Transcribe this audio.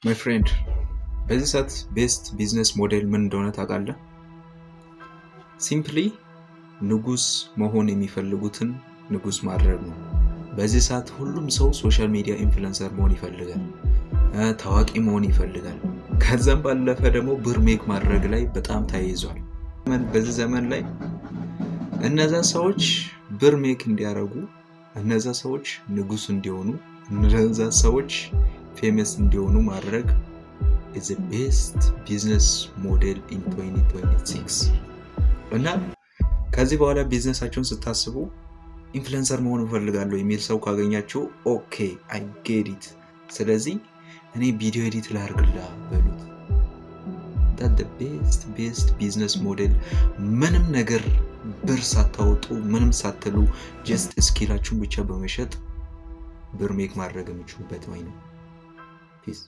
My friend፣ በዚህ ሰዓት best business model ምን እንደሆነ ታውቃለህ? Simply ንጉስ መሆን የሚፈልጉትን ንጉስ ማድረግ ነው። በዚህ ሰዓት ሁሉም ሰው social media influencer መሆን ይፈልጋል፣ ታዋቂ መሆን ይፈልጋል። ከዛም ባለፈ ደግሞ ብር make ማድረግ ላይ በጣም ተያይዟል። በዚህ ዘመን ላይ እነዛ ሰዎች ብር make እንዲያደርጉ፣ እነዛ ሰዎች ንጉስ እንዲሆኑ፣ እነዛ ሰዎች famous እንዲሆኑ ማድረግ is best business model in 2026። እና ከዚህ በኋላ ቢዝነሳቸውን ስታስቡ influencer መሆን እፈልጋለሁ የሚል ሰው ካገኛችሁ okay, I get it፣ ስለዚህ እኔ ቪዲዮ edit ላርግልህ በሉት። Best best business model፣ ምንም ነገር ብር ሳታወጡ፣ ምንም ሳትሉ፣ just skill ኣችሁን ብቻ በመሸጥ ብር make ማድረግ የሚችሉበት way ነው። Peace.